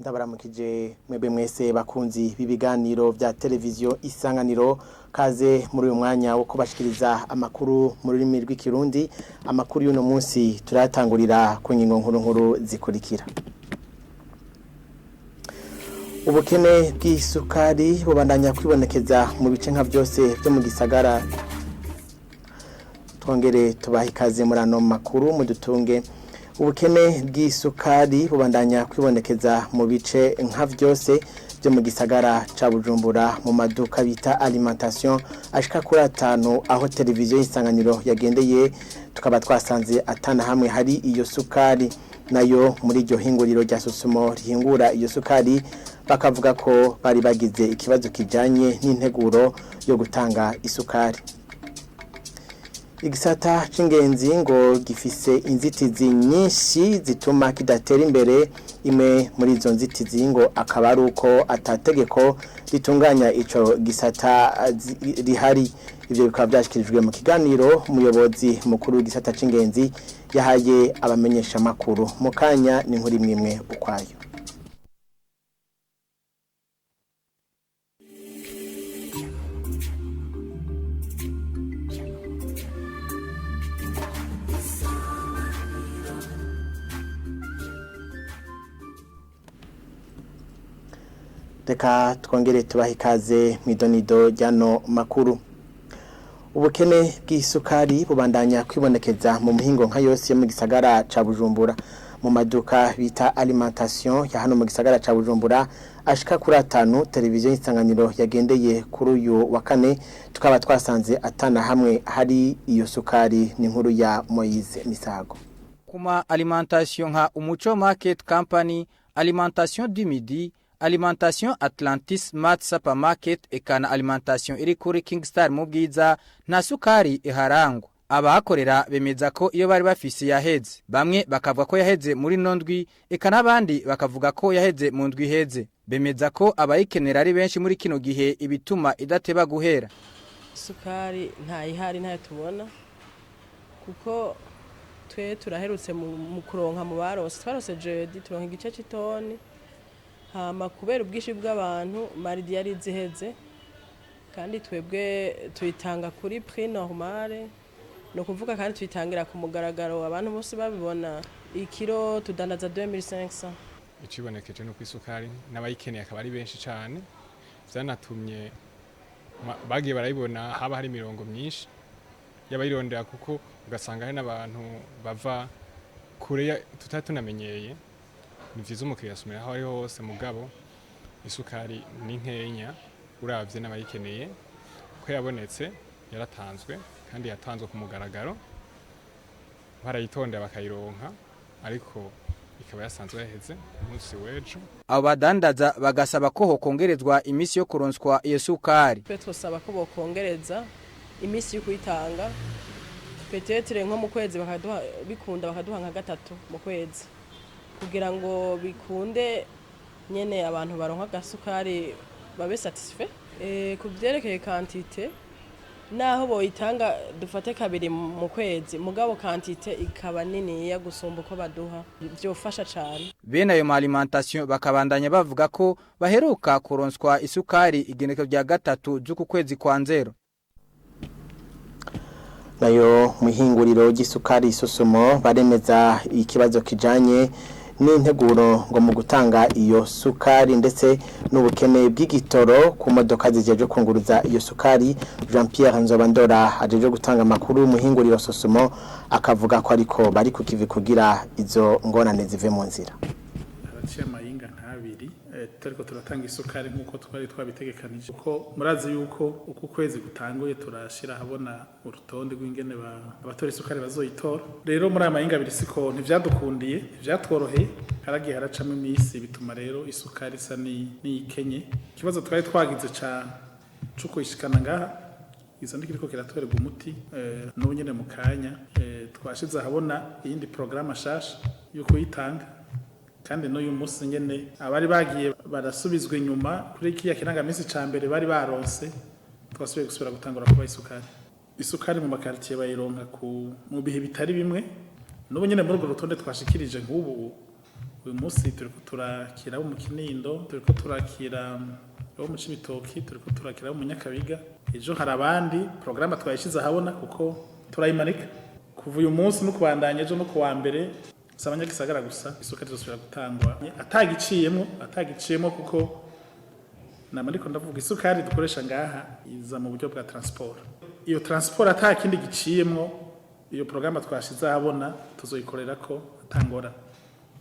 Ndabaramukije mwebwe mwese bakunzi b'ibiganiro vya televiziyo Isanganiro, kaze muri uyu mwanya wo kubashikiriza amakuru mu rurimi rw'ikirundi. Amakuru y'uno munsi turayatangurira ku ngingo nkuru nkuru zikurikira. Ubukene bw'isukari bubandanya kwibonekeza mu bice nka vyose vyo mu gisagara. Twongere tubaha ikaze muri ano makuru mudutunge. Ubukene bw'isukari bubandanya kwibonekeza mu bice nka vyose byo mu gisagara ca Bujumbura, mu maduka bita alimentation ashika kuri 5 aho televiziyo y'Isanganiro yagendeye, tukaba twasanze atana hamwe hari iyo sukari. Nayo muri iryo hinguriro rya Sosumo rihingura iyo sukari bakavuga ko bari bagize ikibazo kijanye n'integuro yo gutanga isukari. Igisata c'ingenzi ngo gifise inzitizi nyinshi zituma kidatera imbere. Imwe muri izo nzitizi ngo akaba ari uko atategeko ritunganya ico gisata rihari. Ivyo bikaba vyashikirijwe mu kiganiro umuyobozi mukuru w'igisata c'ingenzi yahaye abamenyesha makuru. Mu kanya ni nkuri imwe ukwayo. Reka twongere tubahe ikaze mw'idonido ryano makuru. Ubukene bw'isukari bubandanya kwibonekeza mu mihingo nka yose yo mu gisagara ca Bujumbura, mu maduka bita alimentation ya hano mu gisagara ca Bujumbura ashika kuri 5. Televiziyo y'Isanganiro yagendeye kuri uyu wa kane tukaba twasanze atana hamwe hari iyo sukari. Ni nkuru ya Moise Misago. Kuma alimentation nka Umuco Market Company, Alimentation du Midi, Alimentation Atlantis Smart Supermarket eka na alimentation iri kuri Kingstar mu Bwiza nta sukari iharangwa. Abahakorera bemeza ko iyo bari bafise yaheze. Bamwe bakavuga ko yaheze muri nondwi eka nabandi bakavuga ko yaheze mu ndwi iheze. Bemeza ko abayikenera ari benshi muri kino gihe ibituma idateba guhera. Isukari ntayihari, ntayo tubona kuko twe turaherutse mu kuronka mu barose. Twarose jeudi turonka igice c'itoni. Hama kubera ubwinshi bw'abantu maridi yari ziheze, kandi twebwe tuyitanga kuri prix normale, no kuvuga kandi tuyitangira ku mugaragaro abantu bose babibona. Ikiro tudandaza 2500. Ikibonekeje no kwisukari n'abayikeneye akaba ari benshi cyane, byanatumye bagiye barayibona haba hari imirongo myinshi y'abayirondera, kuko ugasanga hari n'abantu bava kure tutatunamenyeye. Ni vyiza umukiriya asumira aho ari hose, mugabo isukari ni nkenya uravye n'abayikeneye. Ko yabonetse yaratanzwe kandi yatanzwe ku mugaragaro, barayitondera bakayironka, ariko ikaba yasanzwe yaheze umunsi w'ejo. Abo badandaza bagasaba ko hokongerezwa imisi yo kuronswa iyo sukari. Twe twosaba ko bokongereza imisi yo kuyitanga, peut-être nko mu kwezi bakaduha, bikunda bakaduha nka 3 mu kwezi, kugira ngo bikunde nyene abantu baronka agasukari babe satisfait. Ku byerekeye quantité, naho boyitanga dufate 2 mu kwezi, mugabo quantité ikaba nini ya gusumba uko baduha, byofasha cyane. Bene ayo alimentation bakabandanya bavuga ko baheruka kuronswa isukari igeneko rya 3 z'uku kwezi kwa nzero. Nayo muhinguriro ry'isukari Sosumo baremeza ikibazo kijanye n'integuro ngo mu gutanga iyo sukari ndetse n'ubukene bw'igitoro ku modoka zijeje kunguruza iyo sukari. Jean Pierre Nzobandora ajeje gutanga amakuru muhinguriro Sosumo akavuga ko ariko bari kukivi kugira izo ngorane zive mu nzira. Haraciye amayinga nk'abiri turiko turatanga isukari nk'uko twari twabitegekanije, kuko murazi yuko uko kwezi gutanguye turashira habona urutonde rw'ingene abatora isukari bazoyitora. Rero muri aya mayinga abiri siko ntivyadukundiye, ntivyatworoheye, haragiye haracamo iminsi bituma rero isukari isa n'iyikenye. Ikibazo twari twagize co kuyishikana ngaha izo ndikiriko kiratorerwa umuti. N'ubu nyene mu kanya twashize ahabona iyindi programme shasha yo kuyitanga, kandi n'uyu munsi nyene abari bagiye barasubizwa inyuma kuri kiya kirangamisi ca mbere bari baronse, twasubiye gusubira gutangura kuba isukari. Isukari mu makartier bayironka mu bihe bitari bimwe. N'ubu nyene muri urwo rutonde twashikirije nk'ubu Uyu munsi turiko turakira abo mu Kinindo, turiko turakira abo mu Cibitoki, turiko turakira abo mu Nyakabiga. Ejo hari abandi. Porogaramu twayishize ahabona kuko turayimanika kuva uyu munsi no kubandanya ejo no kuwa mbere. Si abanyagisagara gusa, isukari izosubira gutangwa atagiciyemwo, atagiciyemwo, kuko nama ndiko ndavuga, isukari dukoresha ngaha iza mu buryo bwa transport. Iyo transport ata kindi giciyemwo, iyo porogaramu twashize ahabona tuzoyikorera ko atangora.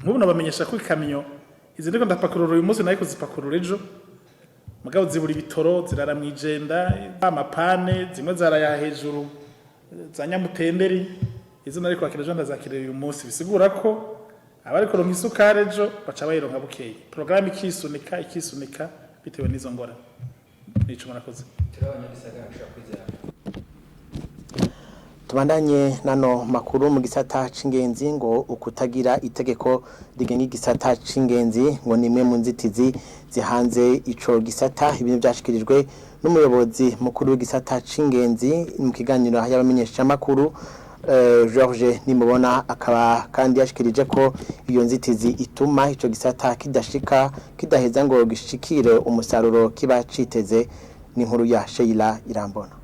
Nk'ubu nabamenyesha ko ikamyo izi ndiko ndapakurura uyu munsi nayo kuzipakurura ejo, mugabo zibura ibitoro, zirara mw'ijenda, amapane, zimwe zaraya hejuru za Nyamutenderi. Izo nari kwakira ejo ndazakirira uyu munsi, bisigura ko abari kuronka isukari ejo baca bayironka bukeye, porogaramu ikisunika ikisunika bitewe n'izo ngorane. Nico, murakoze. Tubandanye nano makuru mu gisata c'ingenzi. Ngo ukutagira itegeko rigenga igisata c'ingenzi ngo ni imwe mu nzitizi zihanze ico gisata. Ibintu byashikirijwe n'umuyobozi mukuru w'igisata c'ingenzi mu kiganiro y'abamenyeshamakuru, George Nimubona, akaba kandi yashikirije ko iyo nzitizi ituma ico gisata kidashika, kidaheza ngo gishikire umusaruro kiba citeze. N'inkuru ya Sheila Irambona.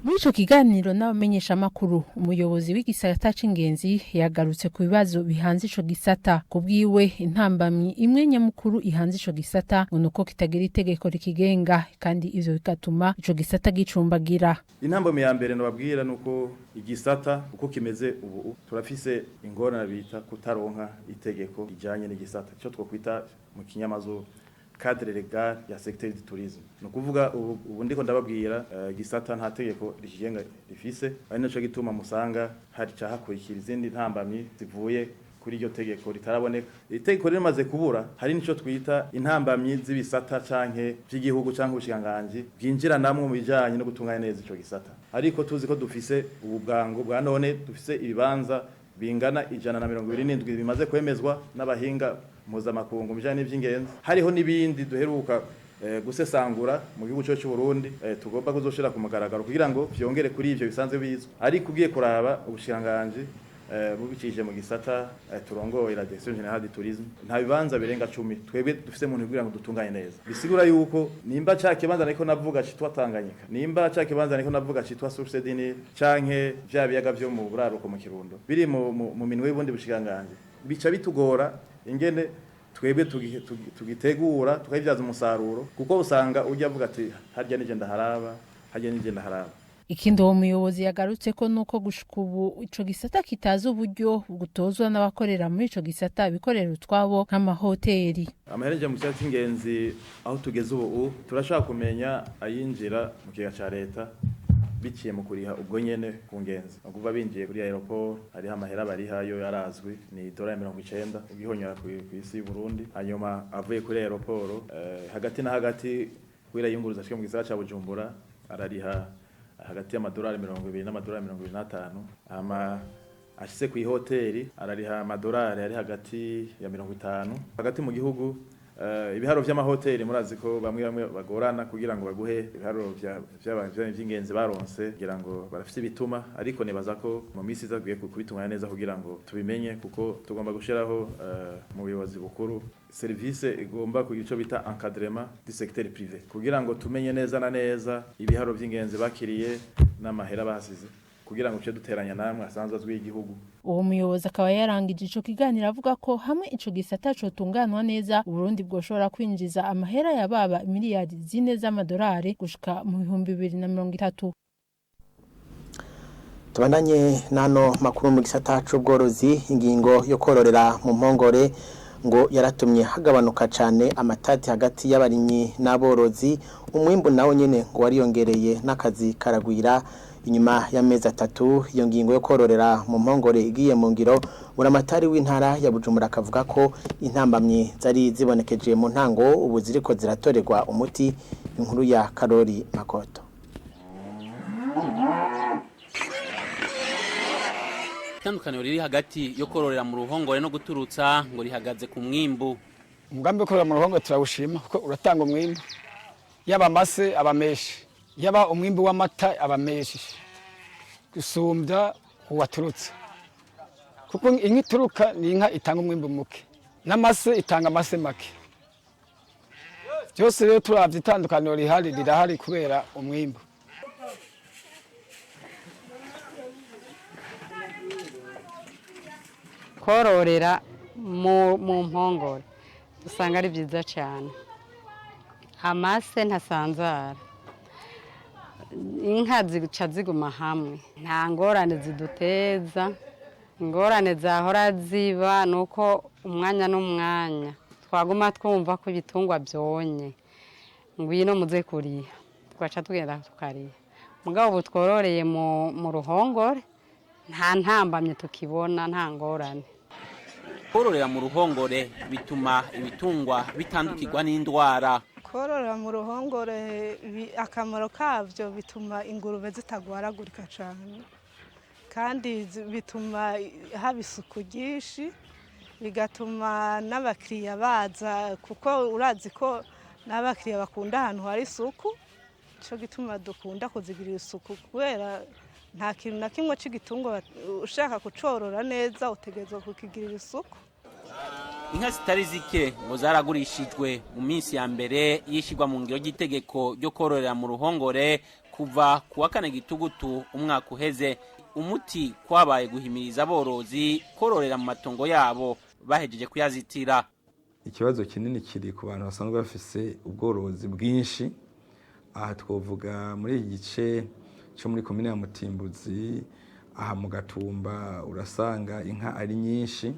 Muri ico kiganiro n'abamenyeshamakuru, umuyobozi w'igisata c'ingenzi yagarutse ku bibazo bihanze ico gisata. Ku bwiwe, intambamyi imwe nyamukuru ihanze ico gisata ngo nuko kitagira itegeko rikigenga, kandi ivyo bigatuma ico gisata gicumbagira. Intambamyi ya mbere nababwira nuko igisata uko kimeze ubu, turafise ingorane bita kutaronka itegeko rijanye n'igisata, ico twokwita mu kinyamazuru cadre légal ya secteur du tourisme. No kuvuga ubu ndiko ndababwira, gisata nta tegeko rikigenga rifise, ari naco gituma musanga hari cahakurikira izindi ntambamyi zivuye kuri iryo tegeko ritaraboneka. Itegeko rimaze kubura, hari nico twita intambamyi z'ibisata canke by'igihugu canke ubushikiranganji bwinjira namwe mu bijanye no gutunganya neza ico gisata. Ariko tuzi ko dufise ubu bwango bwa none, dufise ibibanza bingana 127 bimaze kwemezwa n'abahinga mpuzamakungu mu bijanye n'ivy'ingenzi. Hariho n'ibindi duheruka gusesangura mu gihugu cyo cy'u Burundi, tugomba kuzoshira ku mugaragaro kugira ngo vyongere kuri ivyo bisanzwe bizwi. Ariko ugiye kuraba, ubushikiranganji bubicishije mu gisata turongoye, la Direction Générale du Tourisme, nta bibanza birenga 10 twebwe dufise mu kugira ngo dutunganye neza. Bisigura yuko nimba ca kibanza niko navuga citwa Tanganyika, nimba ca kibanza niko navuga citwa Source du Nil, canke vya biyaga vyo mu buraruko mu Kirundo biri mu minwe y'ubundi bushikiranganji, bica bitugora ingene twebwe tugitegura tukabibyaza umusaruro, kuko usanga ujya avuga ati harya nije ndaharaba, harya nije ndaharaba. Ikindi uwo muyobozi yagarutse ko nuko gushika ubu ico gisata kitazi uburyo butozwa n'abakorera muri ico gisata bikorera utwabo nk'amahoteli. Amahera yinjira mu gisata cy'ingenzi, aho tugeze ubu turashaka kumenya ayinjira mu kigega ca leta biciye mu kuriha ubwo nyene ku ngenzi, ukuva binjiye kuri aéroport, hariho amahera bariha, yo yarazwi, ni idolari 90 ugihonyora ku isi y'u Burundi. Hanyuma avuye kuri aéroport, hagati na hagati kugira yunguruza ashike mu gisagara ca Bujumbura, arariha hagati y'amadolari 20 n'amadolari 25. Ama ashitse ku ihoteli arariha amadolari ari hagati ya 50. Hagati mu gihugu, ibiharo vy'amahoteli, murazi ko bamwe bamwe bagorana kugira ngo baguhe ibiharuro vy'ingenzi baronse, kugira ngo barafise ibituma. Ariko nibaza ko mu minsi iza tugiye kubitunganya neza kugira ngo tubimenye, kuko tugomba gushiraho mu buyobozi bukuru service igomba kugira ico bita encadrement du secteur privé, kugira ngo tumenye neza na neza ibiharo vy'ingenzi bakiriye n'amahera basize, kugira ngo tuce duteranya namwe asanzwe azwi y'igihugu. Uwo muyobozi akaba yarangije ico kiganiro avuga ko hamwe ico gisata cotunganwa neza, Uburundi bwoshobora kwinjiza amahera yababa miliyari 4 z'amadolari gushika mu 2030. Tubandanye nano makuru mu gisata c'ubworozi. Ingingo yo kororera mu mpongore ngo yaratumye hagabanuka cane amatati hagati y'abarimyi n'aborozi. Umwimbu nawo nyene ngo wariyongereye n'akazi karagwira. Inyuma y'amezi 3 iyo ngingo yo kororera mu mpongore igiye mu ngiro, buramatari w'intara ya Bujumbura akavuga ko intambamyi zari zibonekeje mu ntango ubu ziriko ziratorerwa umuti. Inkuru ya Karori Makoto. Itandukaniro riri hagati yo kororera mu ruhongore no guturutsa ngo rihagaze ku mwimbu. Umugambi wo kororera mu ruhongore turawushima, kuko uratanga umwimbu, yaba amase aba menshi, yaba umwimbu w'amata aba menshi gusumbya uwaturutse, kuko inka ituruka ni inka itanga umwimbu muke. N'amase itanga amase make. Byose rero turavye itandukaniro rihari rirahari kubera umwimbu. Kororera mu mpongore usanga ari byiza cyane, amase ntasanzara, inka zica ziguma hamwe, nta ngorane ziduteza. Ingorane zahora ziba ni uko umwanya n'umwanya twaguma twumva ko ibitungwa byonye, ngwino muze kuriha, tugaca tugenda tukariha. Mugabo ubu twororeye mu ruhongore, nta ntambamye tukibona, nta ngorane. Kororera mu ruhongore bituma ibitungwa bitandukirwa n'indwara. Korora mu ruhongore akamaro kabyo bituma ingurube zitagwaragurika cyane, kandi bituma haba isuku ryinshi, bigatuma n'abakiriya baza, kuko urazi ko n'abakiriya bakunda ahantu hari isuku. Cyo gituma dukunda kuzigirira isuku, kubera nta kintu na kimwe cy'igitungwa ushaka kucorora neza utegerezwa kukigirira isuku. Inka zitari zike ngo zaragurishijwe mu minsi ya mbere yishyirwa mu ngiro ry'itegeko ryo kororera mu ruhongore kuva ku wa 4 gitugutu umwaka uheze. Umuti kwabaye guhimiriza aborozi kororera mu matongo yabo bahejeje kuyazitira. Ikibazo kinini kiri ku bantu basanzwe bafise ubworozi bwinshi. Aha twovuga muri iki gice cyo muri komine ya Mutimbuzi, aha mu Gatumba urasanga inka ari nyinshi,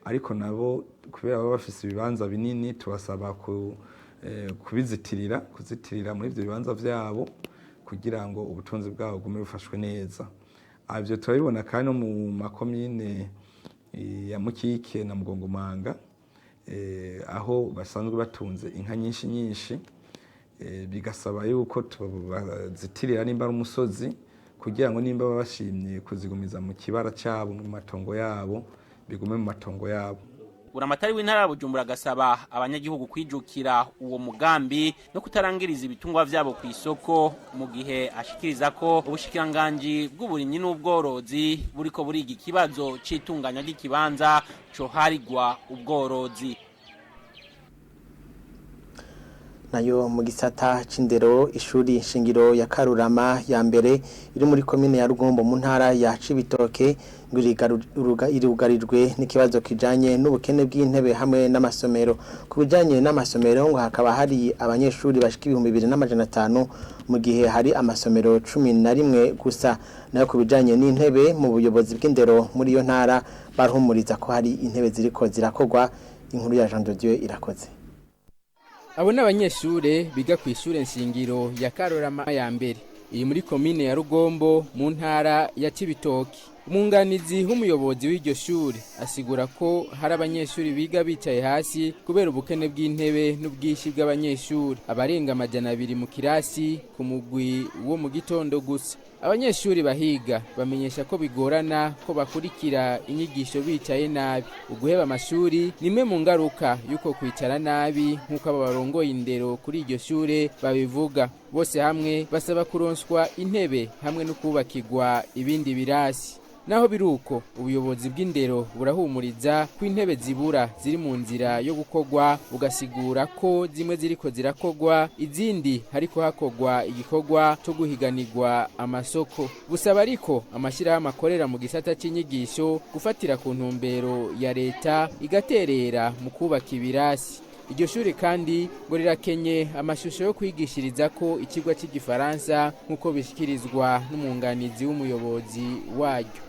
ariko nabo kubera baba bafise ibibanza binini tubasaba kubizitirira, kuzitirira muri ibyo bibanza byabo kugira ngo ubutunzi bwabo bugume bufashwe neza. Ibyo turabibona kandi no mu makomine ya Mukike na Mugongomanga, aho basanzwe batunze inka nyinshi nyinshi, bigasaba yuko tubazitirira nimba ari umusozi, kugira ngo nimba bashimye kuzigumiza mu kibara cyabo, mu matongo yabo, bigume mu matongo yabo. Buramatari w'intara ya Bujumbura agasaba abanyagihugu kwijukira uwo mugambi no kutarangiriza ibitungwa vyabo ku isoko, mu gihe ashikiriza ko ubushikiranganji bw'uburimyi n'ubworozi buriko buriga ikibazo c'itunganya ry'ikibanza coharigwa ubworozi. Nayo mu gisata c'indero, ishuri shingiro ya Karurama ya mbere iri muri komine ya Rugombo mu ntara ya Cibitoke ngo irugarijwe n'ikibazo kijanye n'ubukene bw'intebe hamwe n'amasomero. Ku bijanye n'amasomero ngo hakaba hari abanyeshuri bashika 2500 mu gihe hari amasomero 11 gusa. Nayo ku bijanye n'intebe, mu buyobozi bw'indero muri iyo ntara barahumuriza ko hari intebe ziriko zirakogwa. Inkuru ya Jean de Dieu irakoze. Abo n'abanyeshure biga ku ishure nshingiro ya Karurama ya mbere iri muri komine ya Rugombo mu ntara ya Cibitoke. Umwunganizi w'umuyobozi w'iryo shure asigura ko hari abanyeshuri biga bicaye hasi kubera ubukene bw'intebe n'ubwinshi bw'abanyeshuri, abarenga 200 mu kirasi ku mugwi wo mu gitondo gusa. Abanyeshuri bahiga bamenyesha ko bigorana ko bakurikira inyigisho bicaye nabi. Uguheba amashuri nimwe mu ngaruka yuko kwicara nabi, nk'uko aba barongoye indero kuri iryo shure babivuga. Bose hamwe basaba kuronswa intebe hamwe no kubakirwa ibindi birasi. Naho biruko, ubuyobozi bw'indero burahumuriza ko intebe zibura ziri mu nzira yo gukogwa, bugasigura ko zimwe ziriko zirakogwa, izindi hariko hakogwa igikorwa cyo guhiganirwa amasoko. Busaba ariko amashyirahamwe akorera mu gisata c'inyigisho gufatira ku ntumbero ya leta igaterera mu kubaka ibirasi. Iryo shuri kandi ngo rirakenye amashusho yo kwigishiriza ko ikigwa cy'igifaransa, nk'uko bishikirizwa n'umwunganizi w'umuyobozi waryo.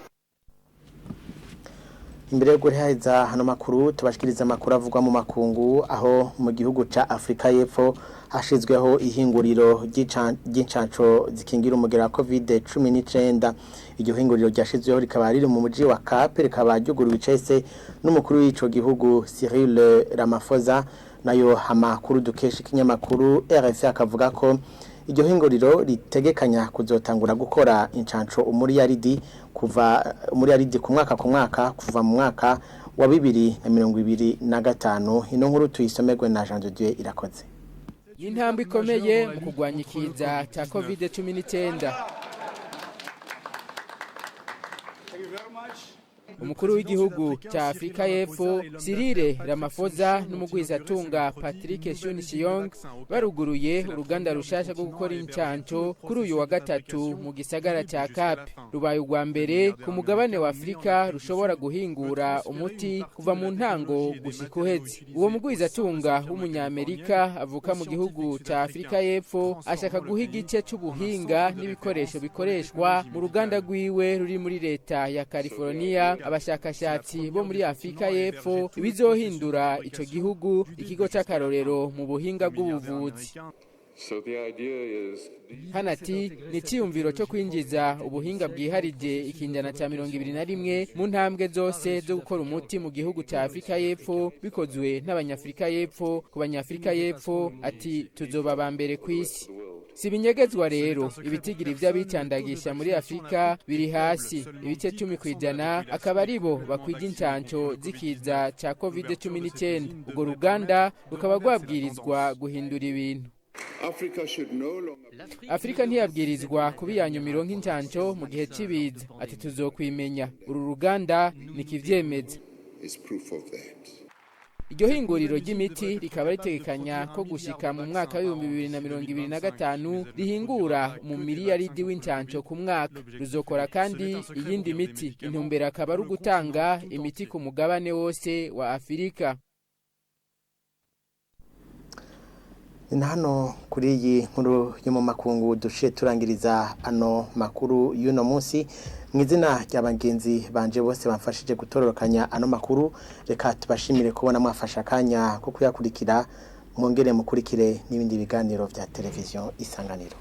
Imbere yo guheza hano makuru, tubashikiriza amakuru avugwa mu makungu, aho mu gihugu ca Afrika y'Epfo hashizweho ihinguriro ry'incanco zikingira umugera wa COVID-19. Iryo hinguriro ryashizweho rikaba riri mu muji wa Cape, rikaba ryuguruwe icese n'umukuru w'ico gihugu Cyril Ramaphosa. Nayo amakuru dukesha ikinyamakuru RFI akavuga ko iryo hinguriro ritegekanya kuzotangura gukora incanco umuriyaridi kuva umuriyaridi ku mwaka kuva mu mwaka wa 2025. Ino nkuru tuyisomerwe na Jean de Dieu irakoze. Intambwe ikomeye mu kurwanya ikiza cya COVID-19. Umukuru w'igihugu ca Afrika y'Epfo Cyril Ramaphosa n'umugwizatunga Patrick Soon-Shiong baruguruye uruganda rushasha rwo gukora incanco kuri uyu wa gatatu mu gisagara ca Cape. Rubaye urwa mbere ku mugabane wa Afrika rushobora guhingura umuti kuva mu ntango gushika uheze. Uwo mugwizatunga w'umunyamerika avuka mu gihugu ca Afrika y'Epfo ashaka guha igice c'ubuhinga n'ibikoresho bikoreshwa mu ruganda rwiwe ruri muri leta ya California abashakashatsi bo muri Afrika y'Epfo, ibizohindura ico gihugu ikigo c'akarorero mu buhinga bw'ubuvuzi. Hano ati ni icyiyumviro cyo kwinjiza ubuhinga bwiharije ikinjana cya 21 mu ntambwe zose zo gukora umuti mu gihugu cya Afrika y'Epfo, bikozwe n'Abanyafrika y'Epfo ku Banyafrika y'Epfo. Ati tuzoba ba mbere ku isi. Si ibinyegezwa rero, ibitigiri vy'abicandagisha muri Afrika biri hasi 10%, akaba aribo bakwija incanco z'ikiza ca COVID-19. Urwo ruganda rukaba rwabwirizwa guhindura ibintu. Afrika ntiyabwirizwa kuba iya nyuma ironka incanco mu gihe c'ibiza. Ati tuzokwimenya, uru ruganda nikivyemeza. Iryo hinguriro ry'imiti rikaba ritegekanya ko gushika mu mwaka w'2025 rihingura mu miliyaridi w'incanco ku mwaka. Ruzokora kandi iyindi miti, intumbero akaba ari ugutanga imiti ku mugabane wose wa Afirika. Ni hano kuri iyi nkuru yo mu makungu duciye turangiriza ano makuru y'uno munsi. Mu izina rya bagenzi banje bose bamfashije gutororokanya ano makuru, reka tubashimire kubona mwafashe akanya ko kuyakurikira, mwongere mukurikire n'ibindi biganiro vya televiziyo Isanganiro.